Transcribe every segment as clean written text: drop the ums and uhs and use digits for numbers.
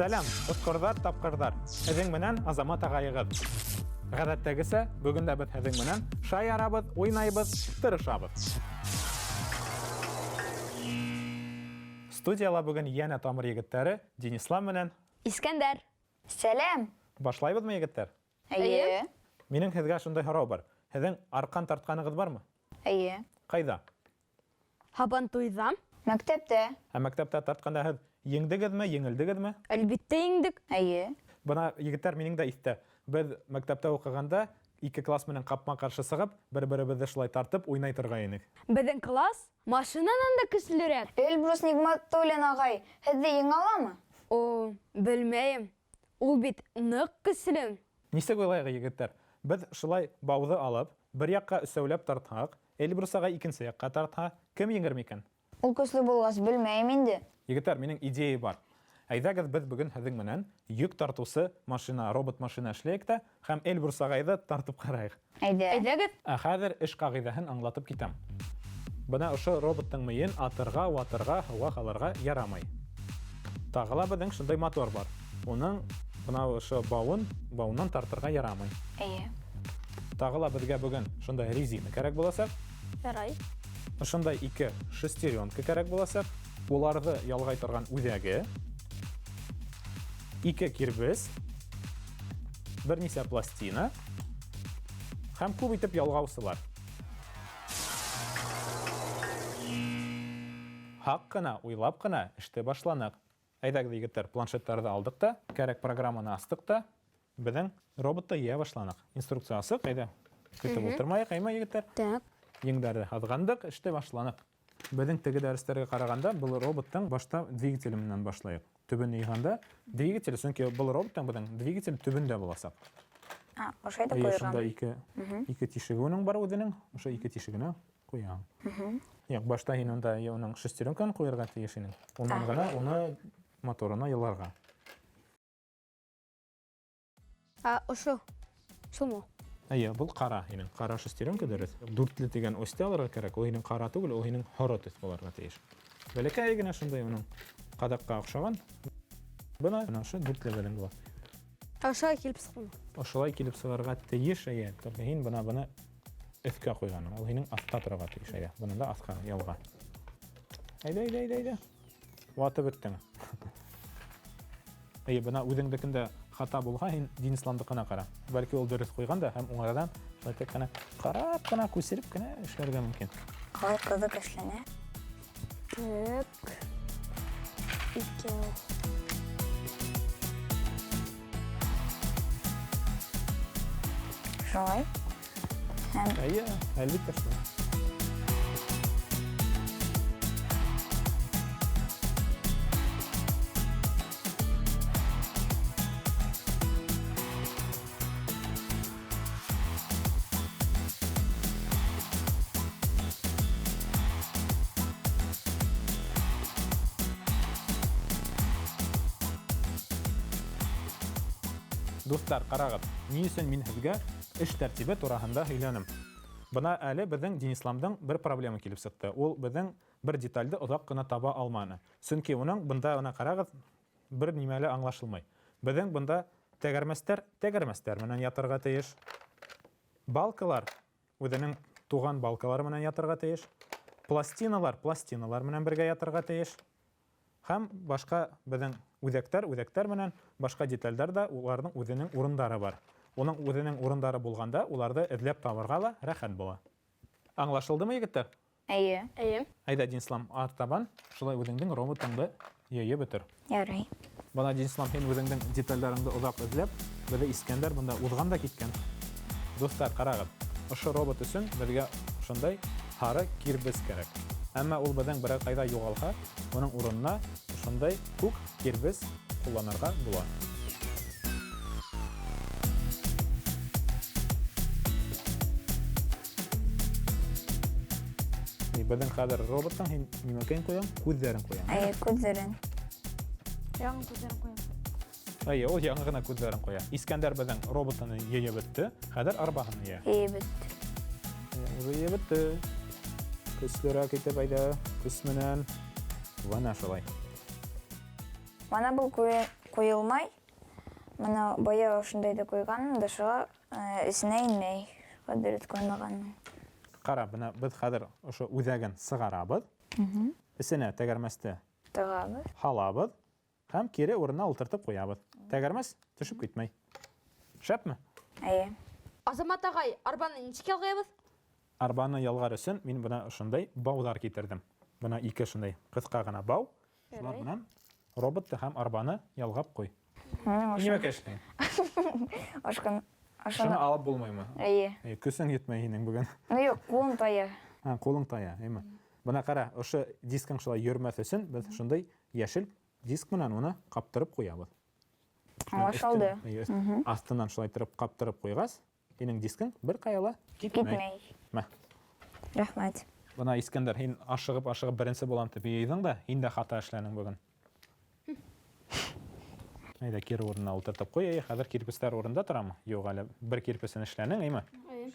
Сәлам, отҡорҙар, тапҡырҙар. Һеҙҙең менән Азамат ағайығыҙ. Ғәҙәттәгесә, бөгөн дә беҙ һеҙҙең менән шаярабыҙ, уйнайбыҙ, тырышабыҙ. Студияла бөгөн йәнә тамыр егеттәре Динислам менән Искәндәр. Сәлам. Башлайбыҙмы, егеттәр? Әйе. Минең һеҙгә шундай һорау бар. Һеҙҙең арҡан тартҡанығыҙ бармы? Әйе. Ҡайҙа? Һабантуйҙа. Мәктәптә. Ә мәктәптә тартҡанда һеҙ еңдегеҙме, еңелдегеҙме? Әлбиттә, еңдек. Әйе. Бына, егеттәр, минең дә иҫтә. Беҙ мәктәптә уҡығанда ике класс менән ҡапма-ҡаршы сығып, бер-беребеҙҙе шулай тартып уйнай торғайныҡ. Беҙҙең класс машинанан да көслөрәк. Эльбрус Нигматуллин ағай һеҙҙе еңә аламы? О, белмәйем. Ул бит ныҡ көслө. Нисек уйлайығыҙ, егеттәр? Беҙ шулай бауҙы алып, бер яҡҡа өсәүләп тартһаҡ, Эльбрус ағай икенсе яҡҡа тартһа, кем еңер микән? Ул көслө булғас, белмәйем инде. Егеттәр, минең идея бар. Әйҙәгеҙ, беҙ бөгөн һеҙҙең менән йөк тартыусы машина, робот машина эшләйек тә һәм Эльбрус ағайҙы тартып ҡарайыҡ. Әйҙә. Әйҙәгеҙ. Ә хәҙер эш ҡағиҙәһен аңлатып китәм. Бына ошо роботтың мейен атырға, ватырға, һыуға һалырға ярамай. Тағы ла беҙҙең шундай мотор бар. Уның бына ошо бауын, бауынан тартырға ярамай. Әйе. Тағы ла беҙгә бөгөн шундай резина кәрәк буласаҡ. Ярай. Ошондай ике шестеренка кәрәк буласаҡ. Уларҙы ялғай торған үҙәге. Ике кирбес. Бер нисә пластина. Һәм күп итеп ялғаусылар. Һаҡ ҡына, уйлап ҡына эште башланыҡ. Әйҙәгеҙ, егеттәр, планшеттарҙы алдыҡ та, кәрәк программаны астыҡ та, беҙҙең роботты йыя башланыҡ. Инструкция асыҡ, әйҙә, көтөп ултырмайыҡ, әйме, егеттәр? Так. Еңдәрҙе һыҙғандыҡ, эште башланыҡ. Беҙҙең теге дәрестәргә ҡарағанда, был роботтың башта двигателе менән башлайыҡ. Төбөн йыйғанда двигатель, сөнки был роботтың беҙҙең двигатель төбөндә буласаҡ. А, ошо әйтеп Әйе, ҡуйырға. шунда ике тишеге уның бар үҙенең, ошо ике тишегенә ҡуям. Юҡ, башта һин унда уның шестеренканы ҡуйырға тейеш инең. Унан ғына уны моторына йыларға. А, ошо. Шулмы? Әйе, был ҡара һинең. Ҡара шестеренка дөрөҫ. Дүртле тигән осте алырға кәрәк. Ул һинең ҡара түгел, ул һинең һоро төҫ булырға тейеш. Бәләкәй генә шундай уның ҡаҙаҡҡа оҡшаған. Бына ошо дүртле бәлем була. Ә ошолай килеп сыҡтымы? Ошолай килеп сығырға тейеш, әйе. Только һин бына быны өҫкә ҡуйғанһың. Ул һинең аҫта торорға тейеш, әйе. Быны да аҫҡа ялға. Әйҙә, әйҙә, әйҙә, әйҙә. Ватып бөттөң. Әйе, бына үҙеңдекендә хата булһа, һин Динисламдыҡына ҡара. Бәлки ул дөрөҫ ҡуйған да һәм уңайҙан шулай итеп кенә ҡарап ҡына, күсереп кенә эшләргә мөмкин. Ҡалай ҡыҙыҡ эшләнә. Так. Икәү. Шулай. Һәм Әйе, әлбиттә шулай. Дуҫтар, ҡарағыҙ, ни өсөн мин һеҙгә эш тәртибе тураһында һөйләнем? Бына әле беҙҙең Динисламдың бер проблема килеп сыҡты. Ул беҙҙең бер детальде оҙаҡ ҡына таба алманы. Сөнки уның бында бына ҡарағыҙ, бер нимә лә аңлашылмай. Беҙҙең бында тәгәрмәстәр тәгәрмәстәр менән ятырға тейеш. Балкалар үҙенең туған балкалары менән ятырға тейеш. Пластиналар пластиналар менән бергә ятырға тейеш. Һәм башҡа беҙҙең үҙәктәр, үҙәктәр менән башҡа детальдәр ҙә уларҙың үҙенең урындары бар. Уның үҙенең урындары булғанда уларҙы эҙләп табырға ла рәхәт була. Аңлашылдымы, егеттәр? Әйе. Әйе. Әйҙә, Динислам, артабан шулай үҙеңдең роботыңды йыйып бөтөр. Ярай. Бына, Динислам, һин үҙеңдең детальдәреңде оҙаҡ эҙләп, беҙҙе Искәндәр бында уҙған да киткән. Дуҫтар, ҡарағыҙ, ошо робот өсөн беҙгә ошондай һары кирбес кәрәк. Әммә ул беҙҙең берәр ҡайҙа юғалһа, уның урынына ошондай күк кирбес ҡулланырға була. Беҙҙең хәҙер роботтың һин нимәкәйен ҡуяң? Күҙҙәрен ҡуяң. Әйе, күҙҙәрен. Яңы күҙҙәрен ҡуям. Әйе, ул яңы ғына күҙҙәрен ҡуя. Искәндәр беҙҙең роботын йыйып бөттө, хәҙер арбаһын йыя. Йыйып бөттө. Әйе, уже йыйып бөттө. Көслөрәк итеп әйҙә, көс менән. Бына шулай. Бына был Ҡуйылмай. Мына бая ошондайҙы ҡуйғанмын да шуға эсенә инмәй. Шуға дөрөҫ ҡуймағанмын. Ҡара, бына беҙ хәҙер ошо үҙәген сығарабыҙ. Эсенә тәгәрмәсте Тығабыҙ. һалабыҙ һәм кире урынына ултыртып ҡуябыҙ. Тәгәрмәс төшөп китмәй. Шәпме? Эйе. Азамат ағай, арбаны нисек ялғайбыҙ? Арбаны ялғар өсөн мин бына ошондай бауҙар китерҙем. Бына ике шундай ҡыҫҡа ғына бау. Шулар менән роботты һәм арбаны ялғап ҡуй. Нимә эшләйң? Ашҡын. Шуны алып булмаймы? Эйе. Эй, көсөң етмәй һинең бөгөн. Ну юҡ, ҡулым тая. А, ҡулың тая, әйме? Бына ҡара, ошо дискың шулай йөрөмәҫ өсөн беҙ шундай йәшел диск менән уны ҡаптырып ҡуябыҙ. Аңлашылды. Өҫтөн- Аҫтынан шулай тороп ҡаптырып ҡуйғас, һинең дискың бер ҡая ла китмәй. Китмәй. Мә. Рәхмәт. Бына Искәндәр, һин ашығып-ашығып беренсе булам тип йыйҙың да, һин дә хата эшләнең бөгөн. Әйҙә, кире урынына ултыртып ҡуй. Әйе, хәҙер кирпестәр урында торамы? Юҡ әле. Бер кирпесен эшләнең, әйме?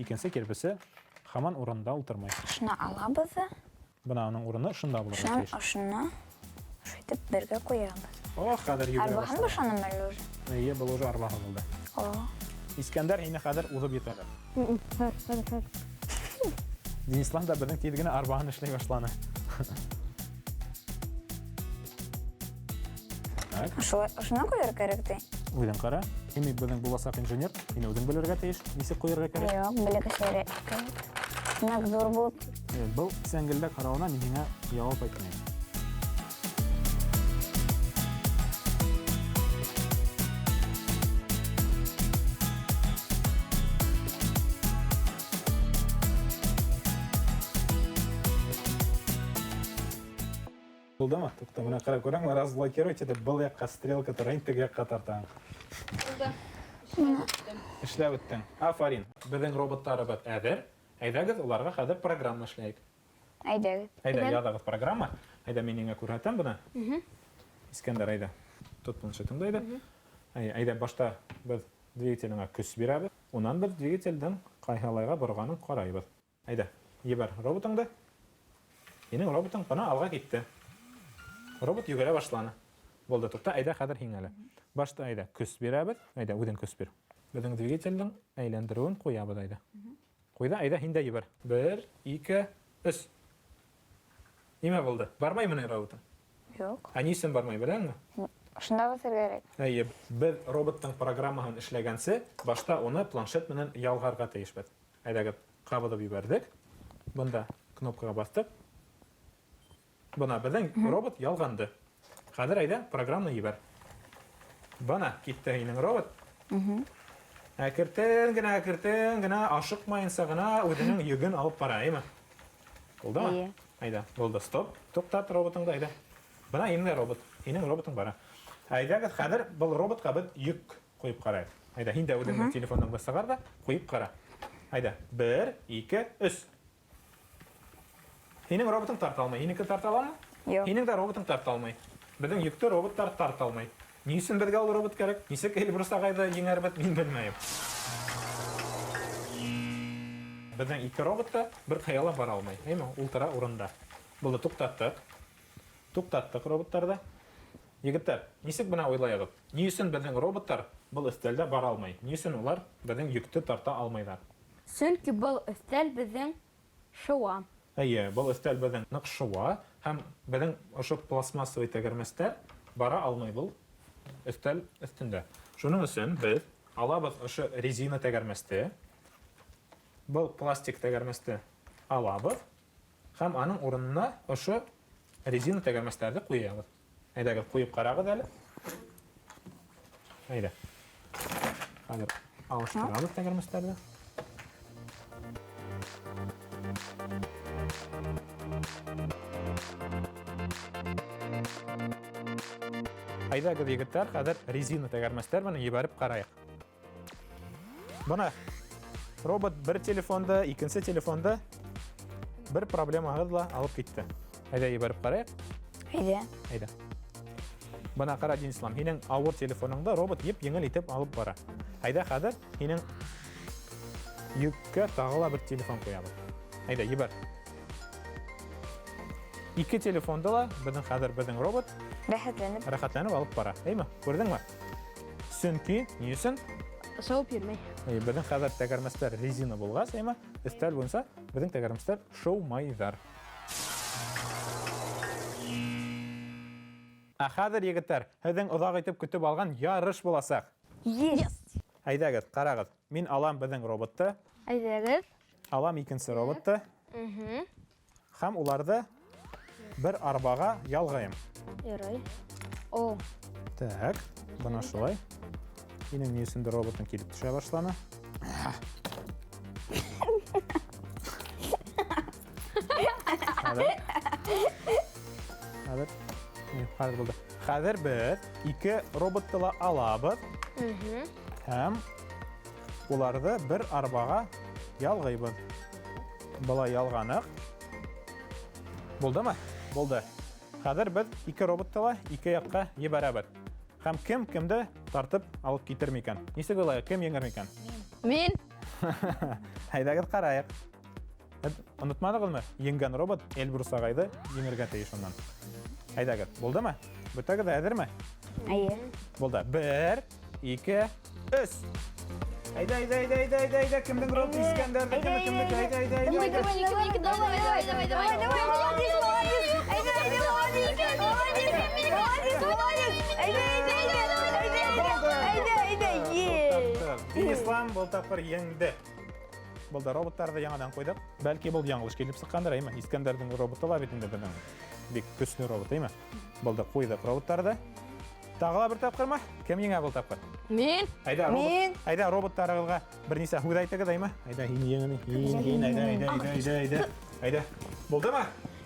Икенсе кирпесе һаман урында ултырмай. Шуны алабыҙ ҙа, Бына уның урыны шунда булырға шунан тейеш. ошоно ошо итеп бергә ҡуябыҙ. О, хәҙер йүгерә Арбаһын башланы. бушанымы әле уже? Эйе, был уже арбаһы булды. О. Искәндәр һине хәҙер уҙып етәләр. Денислам да беҙҙең тиҙ генә арбаһын эшләй башланы. Так, Ошолай, ошоно ҡуйыр кәрәк ти. үҙең ҡара. Һин бит беҙҙең буласаҡ инженер, һин үҙең белергә тейеш, нисек ҡуйырға кәрәк. Юҡ, белгесләре кәрәк. Ныҡ ҙур булып. Был сәңгелдә ҡарауына мин һиңә яуап әйтмәйем. Булдымы? Туҡта, бына ҡара, күрәңме, разблокировать итеп, был яҡҡа стрелка тора, һин теге яҡҡа тартаң. Булды. Эшләп бөттөң. Афарин. Беҙҙең роботтарыбыҙ әҙер. Әйҙәгеҙ, уларға хәҙер программа эшләйек. Әйҙәгеҙ. Әйҙә, яҙығыҙ программа. Әйҙә, мин һиңә күрһәтәм бына. Искәндәр, әйҙә. Тот планшетыңды, әйҙә. Әйҙә, башта беҙ двигателеңә көс бирәбеҙ. Унан беҙ двигателдең ҡайһылайға борғанын ҡарайбыҙ. Әйҙә, ебәр роботыңды. Һинең роботың бына алға китте. Робот йүгерә башланы. Булды, туҡта, әйҙә, хәҙер һиңә әле. Башта әйҙә, көс бирәбеҙ. Әйҙә, үҙең көс бир. Беҙҙең двигателдең әйләндереүен ҡуябыҙ, әйҙә. Ҡуй ҙа, әйҙә, һин дә ебәр. 1, 2, 3. Нимә булды? Бармаймы ни роботың? Юҡ. Ә ни өсөн бармай, беләңме? Ошонда баҫырға кәрәк. Әйе, беҙ роботтың программаһын эшләгәнсе, башта уны планшет менән ялғарға тейешбеҙ. Әйҙәгеҙ, ҡабыҙып ебәрҙек. Бында кнопкаға баҫтыҡ. Бына беҙҙең робот ялғанды. Хәҙер әйҙә программаны ебәр. Бына китте һинең робот. Әкертен генә, әкертен генә, ашыҡмайынса ғына үҙенең йөгөн алып бара, әйме? Булдымы? Эйе. Әйҙә, булды, стоп. Туҡтат роботыңды, әйҙә. Бына һинең робот, һинең роботың бара. Әйҙәгеҙ, хәҙер был роботҡа беҙ йөк ҡуйып ҡарайыҡ. Әйҙә, һин дә үҙеңдең телефоныңды сығар ҙа ҡуйып ҡара. Әйҙә, 1, 2, 3. Һинең роботың тарта алмай. Һинеке тарта аламы? Юҡ. Һинең дә роботың тарта алмай. Беҙҙең йөктө роботтар тарта алмай. Ни өсөн беҙгә ул робот кәрәк? Нисек Эльбрус ағайҙы еңәрбеҙ, мин белмәйем. Беҙҙең ике робот та бер ҡая ла бара алмай. Әйме, ултыра урында. Булды, туҡтаттыҡ. Туҡтаттыҡ роботтарҙы. Егеттәр, нисек бына уйлайығыҙ? Ни өсөн беҙҙең роботтар был өҫтәлдә бара алмай? Ни өсөн улар беҙҙең йөктө тарта алмайҙар? Сөнки был өҫтәл беҙҙең шыуа. Эйе, был өҫтәл беҙҙең ныҡ шыуа һәм беҙҙең ошо пластмассовый тәгәрмәстәр бара алмай был өҫтәл өҫтөндә. Шуның өсөн беҙ алабыҙ ошо резина тәгәрмәсте, был пластик тәгәрмәсте алабыҙ һәм аның урынына ошо резина тәгәрмәстәрҙе ҡуябыҙ. Әйҙәгеҙ, ҡуйып ҡарағыҙ әле. Әйҙә. Хәҙер алыштырабыҙ тәгәрмәстәрҙе. Әйҙәгеҙ, егеттәр, хәҙер резина тәгәрмәстәр менән ебәреп ҡарайыҡ. Бына робот бер телефонды, икенсе телефонды бер проблемаһыҙ ла алып китте. Әйҙә ебәреп ҡарайыҡ. Әйҙә. Әйҙә. Бына ҡара, Динислам, һинең ауыр телефоныңды робот еп-еңел итеп алып бара. Әйҙә хәҙер һинең йөккә тағы ла бер телефон ҡуябыҙ. Әйҙә, ебәр. Ике телефонды ла беҙҙең хәҙер беҙҙең робот Рәхәтләнеп. Рәхәтләнеп алып бара. Әйме? Күрҙеңме? Сөнки, ни өсөн? Шыуып йөрөмәй. Әй, беҙҙең хәҙер тәгәрмәстәр резина булғас, әйме? Өҫтәл буйынса беҙҙең тәгәрмәстәр шыумайҙар. Ә хәҙер, егеттәр, һеҙҙең оҙаҡ итеп көтөп алған ярыш буласаҡ. Есть. Әйҙәгеҙ, ҡарағыҙ. Мин алам беҙҙең роботты, Әйҙәгеҙ. алам икенсе роботты һәм уларҙы бер арбаға ялғайым. Ярай. О, Так, бына шулай. Минең ни өсөндөр роботым килеп төшә башланы. Хәҙер. Хәҙер. Ни, Хәҙер булды. Хәҙер беҙ ике роботты ла алабыҙ һәм уларҙы бер арбаға ялғайбыҙ. Былай ялғаныҡ. Булдымы? Булды. Хәҙер беҙ ике роботты ла ике яҡҡа ебәрәбеҙ. Һәм кем кемде тартып алып китер микән? Нисек уйлайһың, кем еңер микән? Мин. Әйҙәгеҙ ҡарайыҡ. Онотманығыҙмы? Еңгән робот Эльбрус ағайҙы еңергә тейеш унан. Әйҙәгеҙ, булдымы? Бөтәгеҙ ҙә әҙерме? Әйе. Булды. 1, 2, 3. Әйҙә, әйҙә, әйҙә, әйҙә, әйҙә, әйҙә, кемдең робот? Искәндәрҙеке, кемдеке? Әйҙә, әйҙә, әйҙә, әйҙә. Минеке, давай, давай, давай, давай. Давай, молодец, молодец. Әйҙә, әйҙә, молодец, молодец, молодец, молодец. Әйҙә, әйҙә, әйҙә, әйҙә, әйҙә, әйҙә, е. Динислам был тапҡыр еңде. Булды, роботтарҙы яңынан ҡуйҙыҡ. Бәлки был яңылыш килеп сыҡҡандыр, әйме? Искәндәрҙең роботы ла бит инде беҙҙең бик көслө робот, әйме? Булды, ҡуйҙыҡ роботтарҙы. Тағы ла бер тапҡырмы? Кем еңә был тапҡыр? Мин. Әйҙә, робот. Мин. Әйҙә, роботтарығыҙға бер нисә һүҙ әйтегеҙ, әйме? Әйҙә, һин еңен, һин, һин, әйҙә, әйҙә, әйҙә, әйҙә, әйҙә. Әйҙә. Булдымы?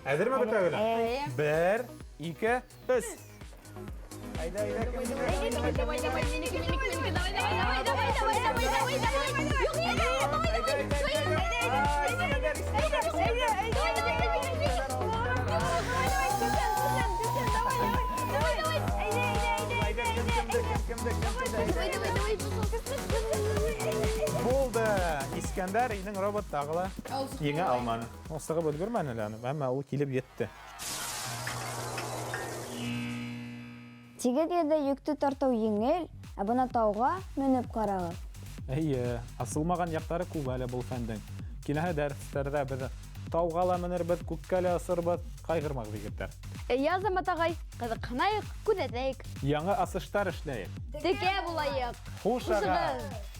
Әҙерме бөтәгеҙ ҙә? Әйе. 1, 2, 3. Әйҙә, әйҙә, кем еңә? Давай, давай, минеке, минеке, минеке, давай, давай, давай, давай, давай, давай, давай, давай. Юҡ, юҡ, юҡ, давай, давай, давай. Әйҙә, әйҙә, әйҙә. Давай, давай, давай, Булды. Искәндәр инең робот тағы ла еңә алманы. Ул сығып өлгөрмәне әле аны, әммә ул килеп етте. Тигеҙ ерҙә йөктө тартыу еңел, ә бына тауға менеп ҡарағыҙ. Эйе, асылмаған яҡтары күп әле был фәндең. Киләһе дәрестәрҙә беҙ тауға ла менербеҙ, күккә лә осорбоҙ, ҡайғырмағыҙ, егеттәр. Эйе, Азамат ағай, ҡыҙыҡһынайыҡ, күҙәтәйек. Яңы асыштар эшләйек. Текә булайыҡ. Хушығыҙ! Хушығыҙ!